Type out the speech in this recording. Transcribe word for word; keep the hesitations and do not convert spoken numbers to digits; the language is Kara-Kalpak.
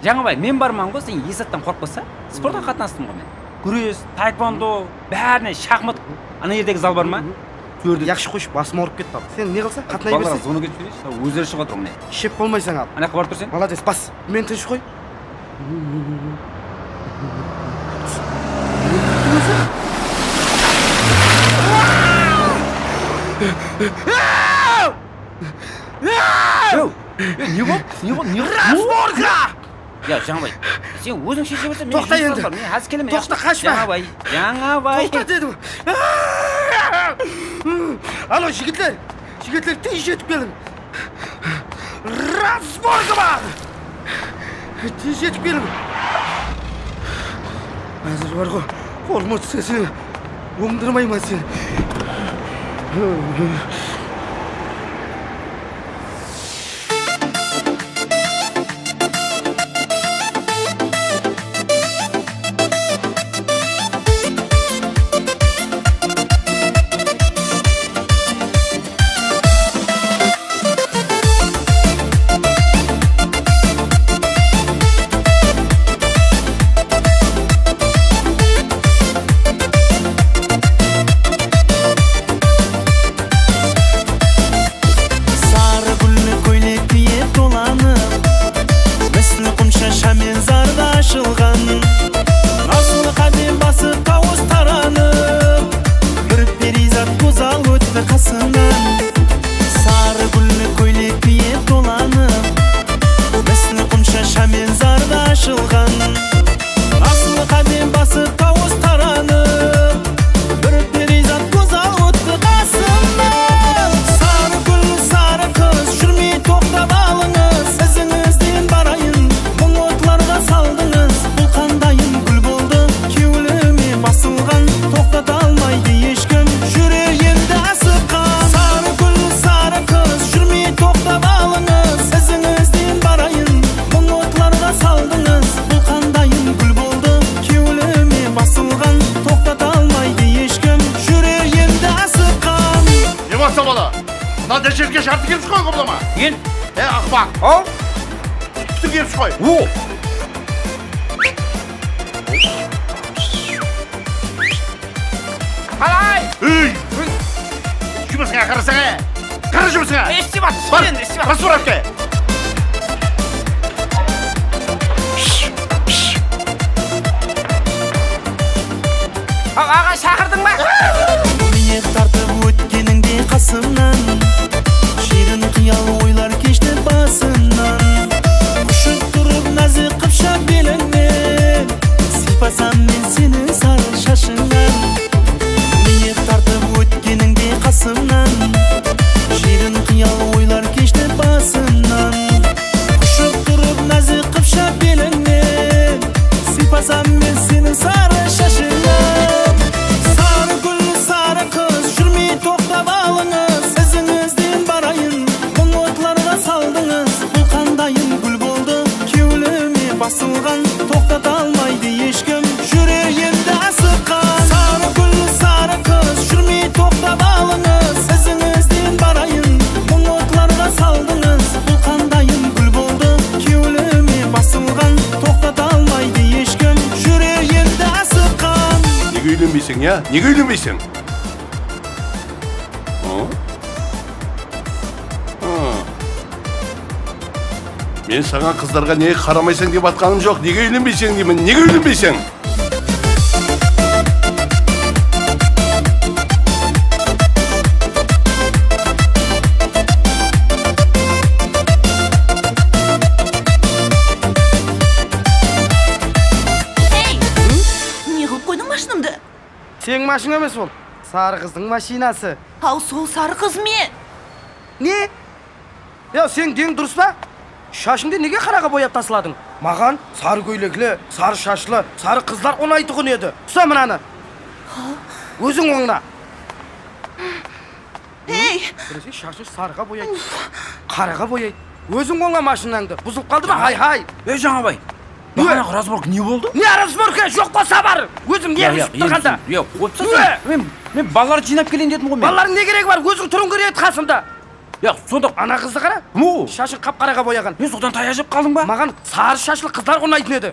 Jańabay, men barman ǵoy, sen Esattan qorqpasa, sportqa qatnastım ǵoy men. Gúres, taekvondo, bárine shaxmat. Ana jerdegi zal bar ma? Júrdi. Yaqshı, qoyshı, basım awırıp ketti al. Sen ne qılsa, qatnay bersen. Balalar, zona ketip júreyshi, ózleri shıǵıp atır mine. Ishep bolmaysań al. Ana, qıp barıp turseń. Malades, bas. Men tınısh qoy. Yow, e, ne boldı? Ne boldı? Ne boldı? Razborka! Ya, Jańabay, sen óziń sheshe berseń, men... Toqta endi. Men házir kelemen. Toqta, qashpa. Jańabay, Jańabay. Toqta dedim. Alo, jigitler. Jigitler, tez jetip keliń. Razborka bar! Tez jetip keliń. Házir bar ǵo, qolım túse, seni ońdırmayman seni. Sarı gúlli kóylek kiyip dolanıp, misli qumsha shamen zarda ashılǵan. Nazlı qádem basıp tawıs taranıp, bir periyzat gózzal ótti qasımnan. Sarı gúlli kóylek kiyip dolanıp, misli qumsha shamen zarda ashılǵan. Nazlı qádem basıp tawıs taranıp, bir periyzat gózzal ótti qasımnan. Sarı gúl, sarı qız, júrmey toqtap alıńız, izińizden barayın. Muń otlarǵa saldıńız, bul qandayın gúl boldı? Kewlime basılǵan, toqtata almaydı eshkim, júregimdi asıqqan. Sarı gúl, sarı qız, júrmey toqtap alıńız, izińizden barayın. Muń otlarǵa saldıńız, bul qandayın gúl boldı? Kewlime basılǵan, toqtata almaydı eshkim, júregimdi asıqqan. Ne bolsa bola? Mına dáshertke jartı kelip shıǵıp qoplama. Kel. E, aqpaq. Al. Pútin kelip shıǵıp. O. Qalay? Ey! Jumısıńa qarasań, e! Qara jumısıńa! Ne islep atırsız endi, islep atırsız? Bar, rasvoravka! Al, aǵa, shaqırdıń ba? Miynet tartıp ótkenińde qasımnan, shirin qıyal oylar keshti basımnan. Qushıp turıp názik qıpsha belińnen, sıypasam men seniń sarı shashıńnan. Miynet tartıp ótkenińde qasımnan, shirin qıyal oylar keshti basımnan. Qushıp turıp názik qıpsha belińnen, sıypasam men seniń sarı shashıńnan. Sarı gúl, sarı qız, júrmey toqtap alıńız, izińizden barayın. Muń otlarǵa saldıńız, bul qandayın gúl boldı? Kewlime basılǵan, toqtata almaydı eshkim, júregimdi asıqqan. Sarı gúl, sarı qız, júrmey toqtap alıńız, izińizden barayın. Muń otlarǵa saldıńız, bul qandayın gúl boldı? Kewlime basılǵan, toqtata almaydı eshkim, júregimdi asıqqan. Nege úylenbeyseń, ya? Nege úylenbeyseń? A? A. Men saǵan qızlarǵa nege qaramaysań dep atqanım joq. Nege úylenbeyseń deymen. Nege úylenbeyseń? Ey! Ne qılıp qoydıń mashinamdı? Seniń mashinang emes ol. Sarı qızdıń mashinası. Haw, sol sarı qız men. Ne? Ya, seniń deniń durıs pa? Shashıńdı nege qaraǵa boyap tasladıń? Maǵan sarı kóylekli, sarı shashlı, sarı qızlar unaytuǵın edi. Usa mınanı. Óziń ońla. Hey! Birese shashın sarıǵa boyaydı, qaraǵa boyaydı. Óziń ońla mashinańdı. Buzılıp qaldı ma? Hay-hay! Ey, Jańabay! Baǵanaǵı razborka ne boldı? Ne razborka? Joq bolsa bar! Ózim nervim shıǵıp turǵanda. Ya, qoyıp taslama. Men, men balalardı jıynap keleyin dedim ǵoy men. Balalardıń ne keregi bar? Óziń turıwıń kerek edi qasımda. Ya, sonda ana qızdı qara. Kim o? Shashın qap-qaraǵa boyaǵan. E, sodan tayaq jep qaldıń ba? Maǵan sarı shashlı qızlar unaytın edi.